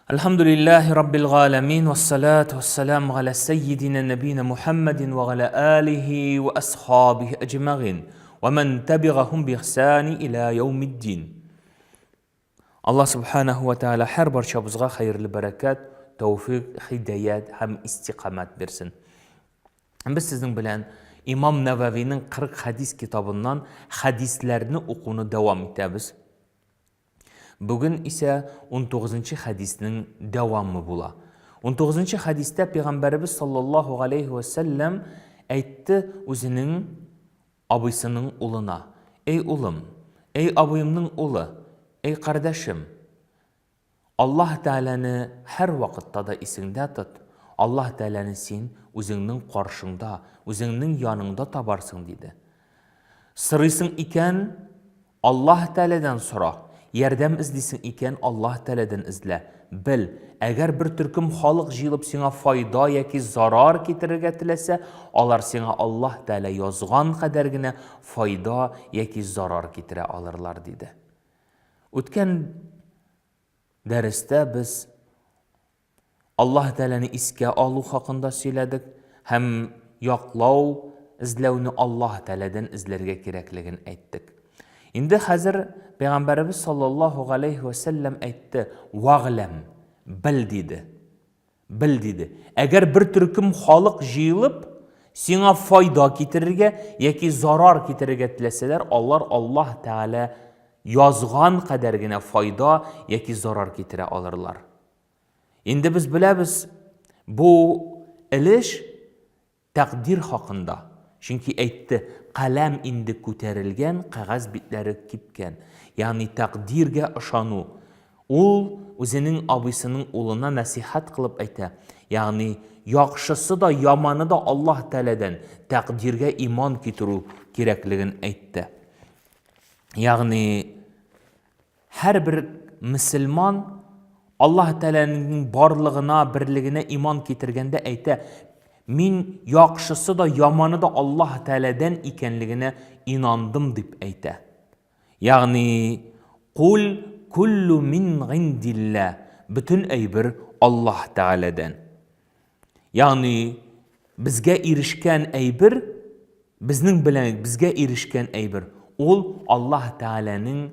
Әлхәмдүлилләһи раббил галәмин, вассалату вассаламу галя сәййидина нәбина Мухаммадин ва галя алихи ва асхабихи әҗмәгыйн, ва мән табигахум би ихсани иля яумиддин. Аллаһ субханаху ва тааля һәр барчабызга хәерле бәрәкәт, тәүфик, хидаят һәм истикамәт бирсен. Без сезнең белән Имам Нәвәвинең 40 хәдис китабыннан хәдисләрне укуны дәвам итәбез. Бүген исә унтугызынчы хәдиснең дәвамы була. Унтугызынчы хәдистә Пәйгамбәребез саллаллаһу галәйһи вә сәлләм әйтте үзенең абыйсының улына, Эй улым, эй абыемның улы, эй кардәшем, Аллаһ Тәгаләне һәрвакытта да исеңдә тот, Аллаһ Тәгаләне син үзеңнең каршыңда, үзеңнең яныңда табарсың, диде. Сорыйсың икән, Аллаһ Тәгаләдән сора, ярдәм эзлисең икән, Аллаһ Тәгаләдән эзлә. Бел, әгәр бер төркем халык җыелып сиңа файда яки зарар китерергә теләсә, алар сиңа Аллаһ Тәгалә язган кадәр генә файда яки зарар китерә алырлар, диде. Үткән дәрестә без Аллаһ Тәгаләне искә алу хакында сөйләдек һәм яклау эзләүне Аллаһ Тәгаләдән эзләргә кирәклеген әйттек. Инде хәзер Пәйгамбәребез саллаллаһу галәйһи вә сәлләм әйтте, "Вәгъләм, бел" диде. Бел диде. Әгәр бер төркем халык җыелып, сиңа файда китерергә яки зарар китерергә теләсәләр, алар Аллаһ Тәгалә язган кадәр генә файда яки зарар китерә алырлар. Инде без беләбез, бу өлеш тәкъдир хакында. Чөнки әйтте, каләм инде күтәрелгән, кәгазь битләре кипкән. Ягъни тәкъдиргә ышану. Ул үзенең абыйсының улына нәсыйхәт кылып әйтә. Ягъни яхшысы да, яманы да Аллаһ Тәгаләдән, тәкъдиргә иман китерү кирәклеген әйтте. Ягъни Һәрбер мөселман Аллаһ Тәгаләнең барлыгына, берлегенә иман китергәндә әйтә, Мин яхшысы да, яманы да Аллаһ Тәгаләдән икәнлегенә инандым дип әйтә. Ягъни, Кул куллу мин гиндилла, бөтен әйбер Аллаһ Тәгаләдән. Ягъни, безгә ирешкән әйбер, безнең белән безгә ирешкән әйбер, ул Аллаһ Тәгаләнең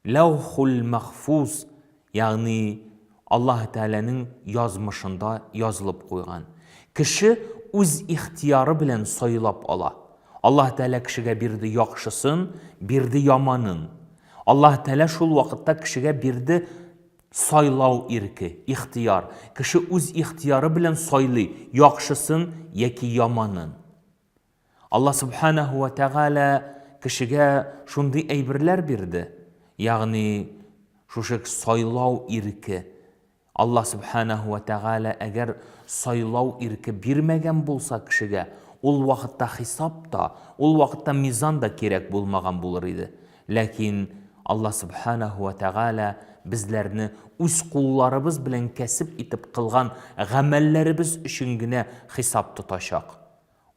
Ләүхул Мәхфуз, ягъни Аллаһ Тәгаләнең язмышында язылып куйган. Кеше үз ихтыяры белән сайлап ала. Аллаһ Тәгалә кешегә бирде яхшысын, бирде яманын. Аллаһ Тәгалә шул вакытта кешегә бирде сайлау ирке, ихтыяр. Кеше үз ихтыяры белән сайлый яхшысын яки яманын. Алла Субханаһу ва Тәгалә кешегә шундый әйберләр бирде, ягъни шушы сайлау ирке. Алла Субханаһу ва Тәгалә әгәр сайлау ирке бирмәгән булса кешегә, ул вакытта хисап та, ул вакытта мизан да кирәк булмаган булыр иде. Ләкин Алла Субханаһу ва Тәгалә безләрне үз кулларыбыз белән кәсеп итеп кылган гамәлләребез өчен генә хисап тотачак.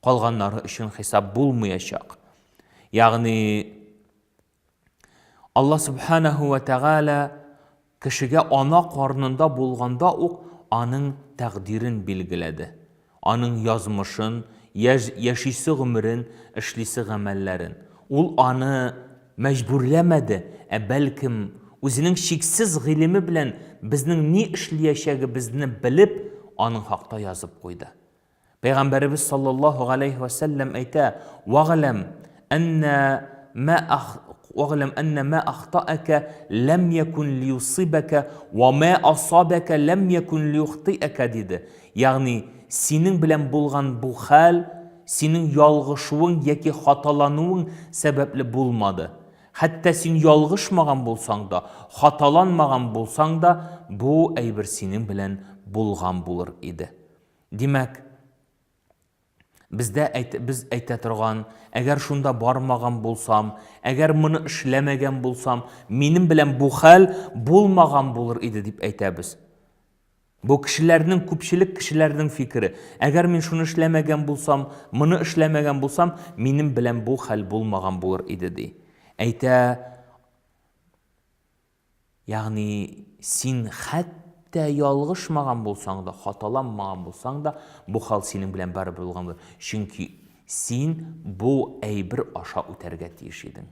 Калганнары өчен хисап булмаячак. Ягъни Алла Субханаһу ва Тәгалә кешегә ана карнында булганда ук аның тәкъдирен билгеләде. Аның язмышын, яшисе гомерен, эшлисе гамәлләрен. Ул аны мәҗбүрләмәде, ә бәлкем үзенең чиксез гыйлеме белән безнең ни эшлиячәгебезне белеп, аның хакта язып куйды. Пәйгамбәребез саллаллаһу галәйһи вә сәлләм әйтә, Вәгъләм әннә мә ах вәгъләм әннә мә ахтаәкә ләм якун лиюсибәкә вә мә асабәкә ләм якун лиюхтиәкә диде. Ягъни, синең белән булган бу хәл синең ялгышуың яки хаталануың сәбәпле булмады. Хәтта син ялгышмаган булсаң да, хаталанмаган булсаң да, бу әйбер синең белән булган булыр иде. Димәк, бездә әйт, без әйтә торган, әгәр шунда бармаган булсам, әгәр моны эшләмәгән булсам, минем белән бу хәл булмаган булыр иде дип әйтәбез. Бу кешеләрнең, күпчелек кешеләрнең фикере. Әгәр мин шуны эшләмәгән булсам, моны эшләмәгән булсам, минем белән бу хәл булмаган булыр иде ди. Әйтә, Ягъни син хәт Хәтта ялгышмаган булсаң да, хаталанмаган булсаң да, бу хал синең белән барыбер булган булыр. Чөнки син бу әйбер аша үтәргә тиеш идең.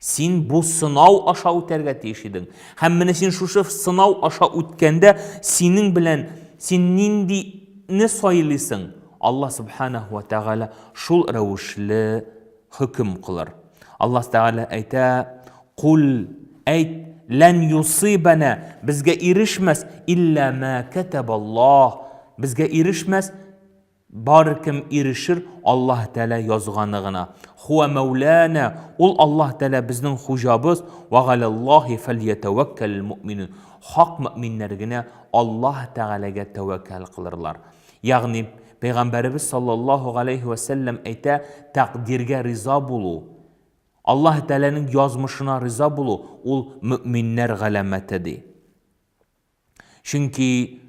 Син бу сынау аша үтәргә тиеш идең. Һәм менә син шушы сынау аша үткәндә, синең белән син ниндине сайлыйсың? Аллаһ субханаһу ва тәгалә шул рәвешле хөкем кылыр. Аллаһ Тәгалә әйтә, Кул, әйт, лән юсибәнә, безгә ирешмәс, илля мә кәтәбаллаһ, безгә ирешмәс, Бары кем ирешер, Аллаһ Тәгалә язганы гына. Хуа мәүләнә, ул Аллаһ Тәгалә безнең хуҗабыз, ва галәллаһи фәльятәвәккәлел муъминун. Хак мөэминнәр генә Аллаһ Тәгаләгә тәвәккәл кылырлар. Ягъни, Пәйгамбәребез саллаллаһу галәйһи вә сәлләм әйтә, тәкъдиргә риза булу, Аллаһ Тәгаләнең язмышына риза булу, ул мөэминнәр галәмәте, ди. Чөнки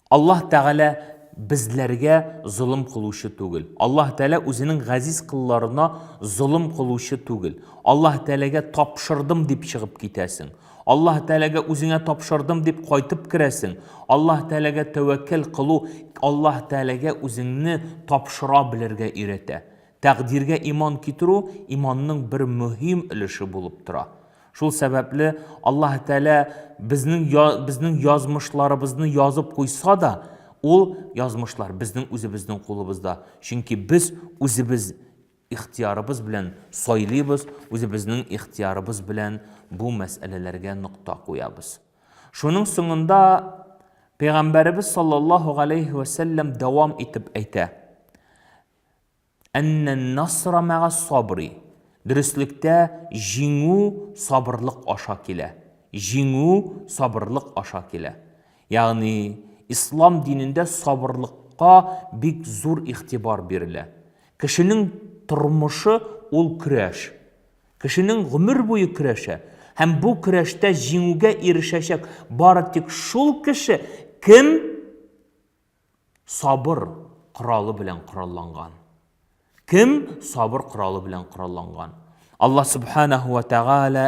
Аллаһ Тәгалә безләргә золым кылучы түгел. Аллаһ Тәгалә үзенең газиз кылларына золым кылучы түгел. Аллаһ Тәгаләгә тапшырдым дип чыгып китәсең. Аллаһ Тәгаләгә үзеңә тапшырдым дип кайтып керәсең. Аллаһ Тәгаләгә тәвәккәл кылу Аллаһ Тәгаләгә үзеңне тапшыра белергә өйрәтә. Тәкъдиргә иман китерү иманның бер мөһим өлеше булып тора. Шул сәбәпле Аллаһ Тәгалә безнең безнең язмышларыбызны язып куйса да, ул язмышлар безнең үзебезнең кулыбызда. Чөнки без үзебез ихтыярыбыз белән сайлыйбыз, үзебезнең ихтыярыбыз белән бу мәсьәләләргә нокта куябыз. Шуның соңында Пәйгамбәребез саллаллаһу галәйһи вә сәлләм дәвам итеп әйтә. Әннән-насра мәгас-сабри. Дөреслектә, җиңү сабырлык аша килә. Җиңү сабырлык аша килә. Ягъни, ислам динендә сабырлыкка бик зур игътибар бирелә. Кешенең тормышы ул көрәш. Кешенең гомер буе көрәшә. Һәм бу көрәштә җиңүгә ирешәчәк бары тик шул кеше, кем сабыр коралы белән коралланган. Кем сабыр коралы белән коралланган? Аллаһ субханаху ва тааля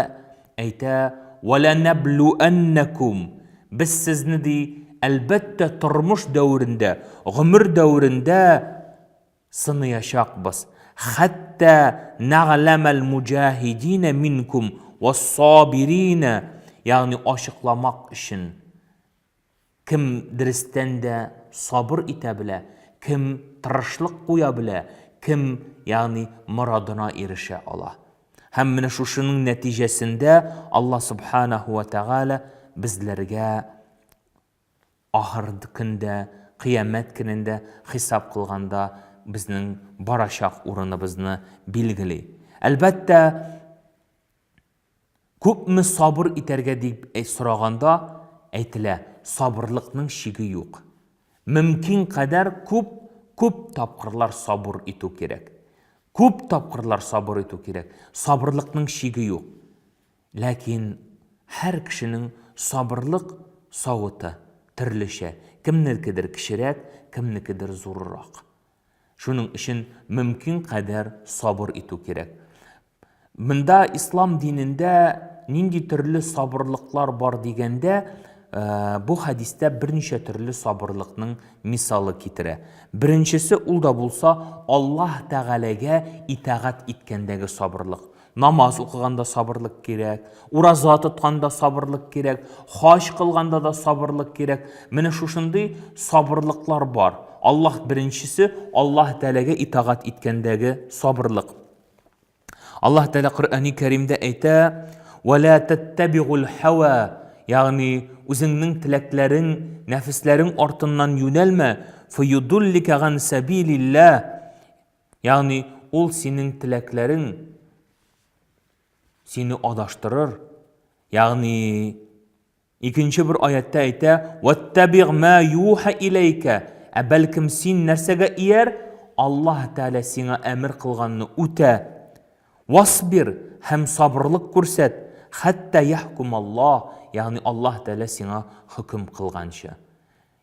әйтә: "Ва ланаблуаннакум" Без сезне ди, әлбәттә, тормыш дәверендә, гомер дәверендә сыныячакбыз. Хәтта нәгъләмәл муҗаһидина минкум вассабирина, ягъни ачыкламак өчен. Кем дөрестән дә сабыр итә белә, кем тырышлык куя белә, кем, ягъни, морадына ирешә ала. Һәм менә шушының нәтиҗәсендә Аллаһ Субханаһу ва Тәгалә безләргә ахыр көндә, кыямәт көнендә хисап кылганда безнең барачак урыныбызны билгели. Әлбәттә, Күпме сабыр итәргә дип сораганда, әйтелә, сабырлыкның чиге юк. Мөмкин кадәр күп, күп тапкырлар сабыр итү кирәк. Күп тапкырлар сабыр итү кирәк. Сабырлыкның чиге юк. Ләкин һәр кешенең сабырлык савыты төрлечә. Кемнекедер кечерәк, кемнекедер зуррак. Шуның өчен мөмкин кадәр сабыр итү кирәк. Монда ислам динендә нинди төрле сабырлыклар бар дигәндә, э, бу хәдистә берничә төрле сабырлыкның мисалы китерә. Беренчесе ул да булса Аллаһ Тәгаләгә итагать иткәндәге сабырлык. Намаз укыганда сабырлык кирәк, ураза тотканда сабырлык кирәк, хаҗ кылганда да сабырлык кирәк. Менә шушындый сабырлыклар бар. Аллаһ беренчесе Аллаһ Тәгаләгә итагать иткәндәге сабырлык. Аллаһ Тәгалә Коръәни Кәримдә әйтә: "Ва ла таттабигул һава", ягъни үзеңнең теләкләрең, нәфесләрең артыннан юнәлмә, фаюдуллика ган сабилиллаһ, ягъни ул синең теләкләрең сине адаштырыр, ягъни Икенче бер аятьтә әйтә, «Ваттабигъ ма юха иләйкә», ә бәлкем син нәрсәгә ияр? Аллаһ Тәгалә сиңа әмер кылганны үтә. Васбир һәм сабырлык күрсәт, хәтта яхкум Аллаһ, ягъни Аллаһ Тәгалә сиңа хөкем кылганчы.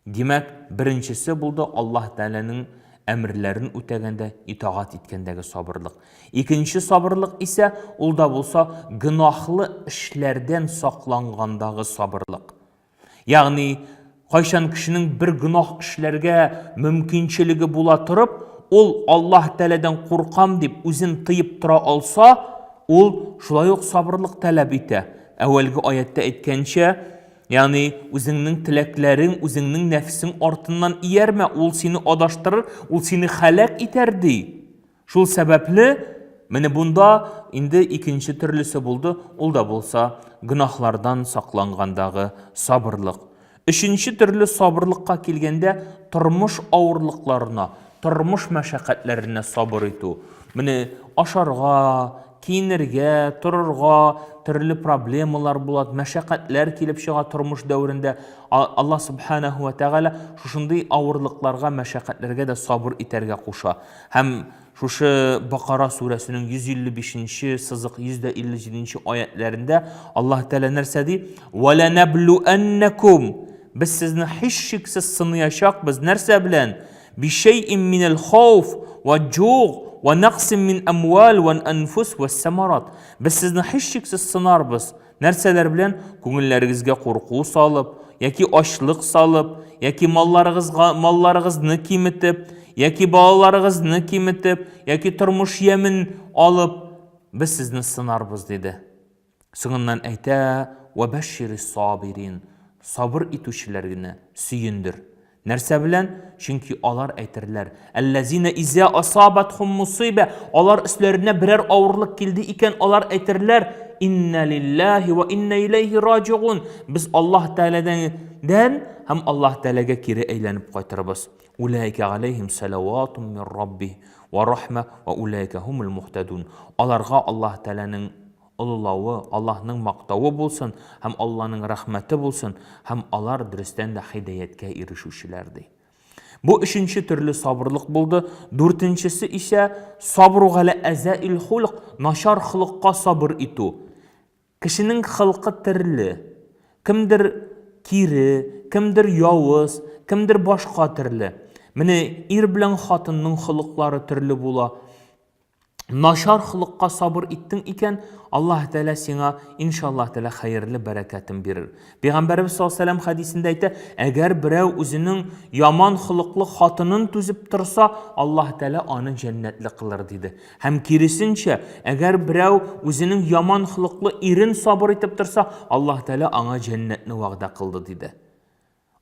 Димәк, беренчесе булды Аллаһ Тәгаләнең әмерләрен үтәгәндә, итагать иткәндәге сабырлык. Икенче сабырлык исә, ул да булса гөнаһлы эшләрдән саклангандагы сабырлык. Ягъни, Кайчан кешенең бер гөнаһ эшләргә мөмкинчелеге була торып, ул Аллаһ Тәгаләдән куркам дип үзен тыеп тора алса, ул шулай ук сабырлык таләп итә. Әүвәлге аятьтә әйткәнчә, ягъни үзеңнең теләкләрең, үзеңнең нәфсең артыннан иярмә, ул сине адаштырыр, ул сине хәлак итәр ди. Шул сәбәпле, менә бунда инде икенче төрлесе булды, ул да булса гөнаһлардан саклангандагы сабырлык. Өченче төрле сабырлыкка килгәндә, тормыш авырлыкларына, тормыш мәшәкатьләренә сабыр итү. Менә ашарга, киенергә, торырга төрле проблемалар була, мәшәкатьләр килеп чыга тормыш дәверендә. Аллаһ субханаһу ва тәгалә шушындый авырлыкларга, мәшәкатьләргә дә сабыр итәргә куша. Һәм шушы Бакара сүрәсенең 155 нче сызык 157 нче аятләрендә Аллаһ Тәгалә нәрсә ди? Ва ланаблуаннакум. Без сезне һичшиксез сыныячакбыз. Нәрсә белән? Бишәйин минәл хауф ва җуг ва нақсин мин амвал ва анфус ва самарат. Без сезне һичшиксез сынарбыз. Нәрсәләр белән? Күңелләрегезгә курку салып, яки ачлык салып, яки малларыгызга малларыгызны киметеп, яки балаларыгызны киметеп, яки тормыш ямен алып, без сезне сынарбыз, диде. Соңыннан әйтә, "Ва бәшшири сабирин", сабыр итүчеләргене сөендер. Нәрсә белән? Чөнки алар әйтерләр, Әлләзина изә асабатхум мусыйбә, алар өсләренә берәр авырлык килде икән, алар әйтерләр, Инна лиллаһи ва инна иләйһи раҗигун. Без Аллаһ Тәгаләдән һәм Аллаһ Тәгаләгә кире әйләнеп кайтырбыз. Улайка алейхим салаватун мин рабби ва рахма ва улайка хумул мухтадун. Аларга Аллаһ Тәгаләнең олылавы, Аллаһның мактавы булсын һәм Алланың рәхмәте булсын, һәм алар дөрестән дә һидаяткә ирешүчеләр, ди. Бу өченче төрле сабырлык булды. Дүртенчесе исә сабру галә әзәил хулк, начар холыкка сабыр итү. Кешенең холкы төрле. Кемдер кире, кемдер явыз, кемдер башка төрле. Менә ир белән хатынның холыклары төрле була. Начар холыкка сабыр иттең икән, Аллаһ Тәгалә сиңа, иншаллаһ Тәгалә, хәерле бәрәкәтен бирер. Пәйгамбәребез саллаллаһу алейһи хәдисендә әйтә, әгәр берәү үзенең яман холыклы хатынын түзеп торса, Аллаһ Тәгалә аны җәннәтле кылыр, диде. Һәм киресенчә, әгәр берәү үзенең яман холыклы ирен сабыр итеп торса, Аллаһ Тәгалә аңа җәннәтне вәгъдә кылды, диде.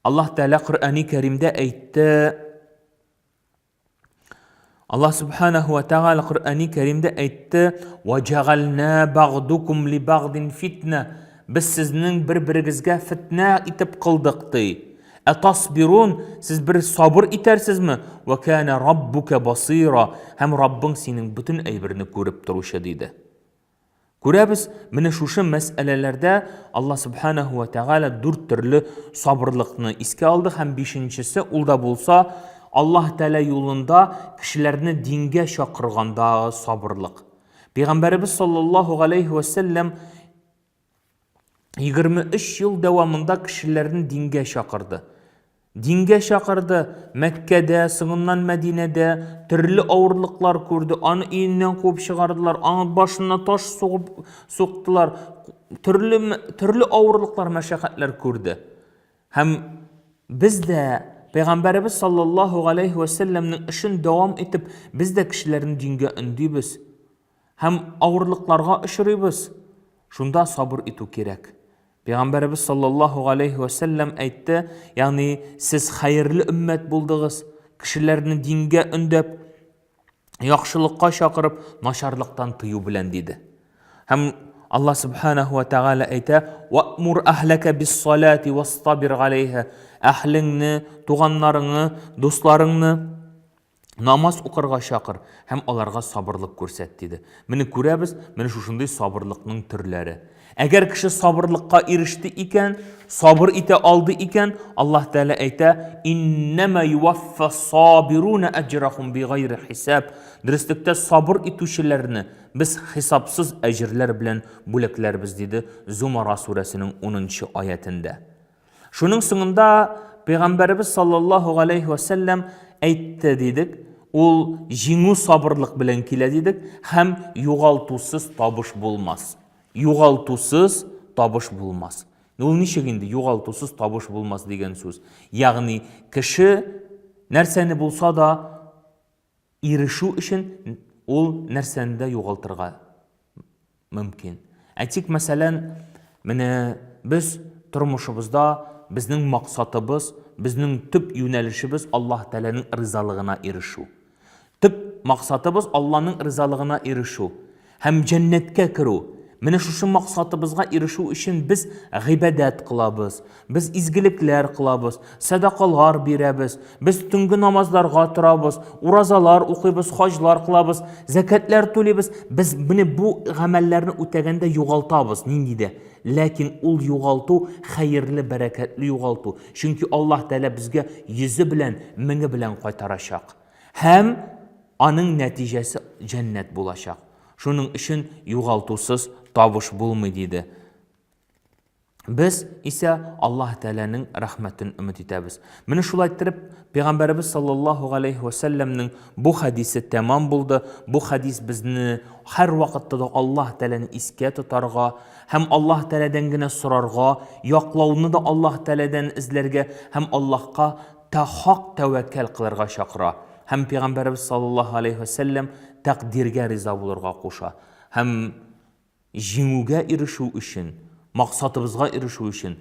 Аллаһ Тәгалә Коръәни Кәримдә әйтте, Аллаһ Субханаху ва Тааля Коръәни Кәримдә әйтте: "Ва җәгална багдукум ли багдин фитна." Без сезнең бер-берегезгә фитнә итеп кылдык, ди. Ә тасбирун, сез бер сабыр итәрсезме? Ва кана раббука басира. Һәм Раббың синең бөтен әйберне күреп торучы, диде. Күрәбез, менә шушы мәсьәләләрдә Аллаһ Субханаһу ва Тәгалә дүрт төрле сабырлыкны искә алды һәм бишенчесе ул да булса Аллаһ Тәгалә юлында кешеләрне дингә чакырганда сабырлык. Пәйгамбәребез саллаллаһу галәйһи ва сәлләм 23 ел дәвамында кешеләрне дингә чакырды. Дингә чакырды, Мәккәдә, соңыннан Мәдинәдә төрле авырлыклар күрде, аны өеннән куып чыгардылар, аңа башына таш сугып суктылар, төрле төрле авырлыклар, мәшәкатьләр күрде. Һәм без дә Пәйгамбәребез саллаллаһу галәйһи вә сәлләмнең эшен дәвам итеп, без дә кешеләрне дингә өндибез. Һәм авырлыкларга очрыйбыз. Шунда сабыр итү кирәк. Пәйгамбәребез саллаллаһу галәйһи вә сәлләм әйтте, ягъни сез хәерле өммәт булдыгыз, кешеләрне дингә өндәп, яхшылыкка чакырып, начарлыктан тыю белән диде. Һәм Аллаһ субханаһу ва тәгалә әйтә: "Ва'мур әһләкә бис-салати вастабир галәйһа." Әһлеңне, туганнарыңны, дусларыңны намаз укырга чакыр һәм аларга сабырлык күрсәт, диде. Менә күрәбез, менә шушындый сабырлыкның төрләре. Әгәр кеше сабырлыкка иреште икән, сабыр итә алды икән, Аллаһ Тәгалә әйтә: "Иннама юваффа сабируна аҗрахум бигайри хисаб." Дөреслектә сабыр итүчеләрне без хисапсыз әҗерләр белән бүләкләрбез, диде Зумара сүрәсенең 10 нчы аятендә. Шуның соңында Пәйгамбәребез саллаллаһу галәйһи вә сәлләм әйтте дидек, ул җиңү сабырлык белән килә дидек һәм югалтусыз табыш булмас. Югалтусыз табыш булмас. Ул ничек инде югалтусыз табыш булмас дигән сүз? Ягъни кеше нәрсәне булса да ирешү өчен ул нәрсәне дә югалтырга мөмкин. Әйтик, мәсәлән, менә без тормышыбызда безнең максатыбыз, безнең төп юнәлешебез Аллаһ Тәгаләнең ризалыгына ирешү. Төп максатыбыз Алланың ризалыгына ирешү һәм җәннәткә керү. Менә шушы максатыбызга ирешү өчен без гыйбадәт кылабыз, без изгелекләр кылабыз, сәдакалар бирәбез, без төнге намазларга торабыз, уразалар укыйбыз, хаҗлар кылабыз, зәкәтләр түлибез. Без менә бу гамәлләрне үтәгәндә югалтабыз нинди дә. Ләкин ул югалту хәерле, бәрәкәтле югалту. Чөнки Аллаһ Тәгалә безгә йөзе белән, меңе белән кайтарачак. Һәм аның нәтиҗәсе җәннәт булачак. Шуның өчен югалтусыз табыш булмый, диде. Без исә Аллаһ Тәгаләнең рәхмәтен өмет итәбез. Менә шулай иттереп, Пәйгамбәребез саллаллаһу галәйһи вә сәлләмнең бу хәдисе тәмам булды. Бу хәдис безне һәрвакытта да Аллаһ Тәгаләне искә тотарга һәм Аллаһ Тәгаләдән генә сорарга, яклауны да Аллаһ Тәгаләдән эзләргә һәм Аллаһка та хак тәвәккәл кылырга чакыра. Һәм Пәйгамбәребез саллаллаһу галәйһи вә сәлләм тәкъдиргә риза булырга куша. Һәм Җиңүгә ирешү өчен, максатыбызга ирешү өчен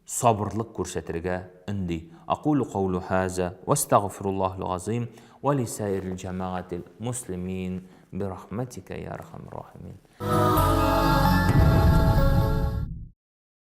сабырлык күрсәтергә өнди. Акулу каулу һаза ва астагфируллаһил газыйм ва ли саирил җәмәгатил муслимин бирахматика я архамар рахимин.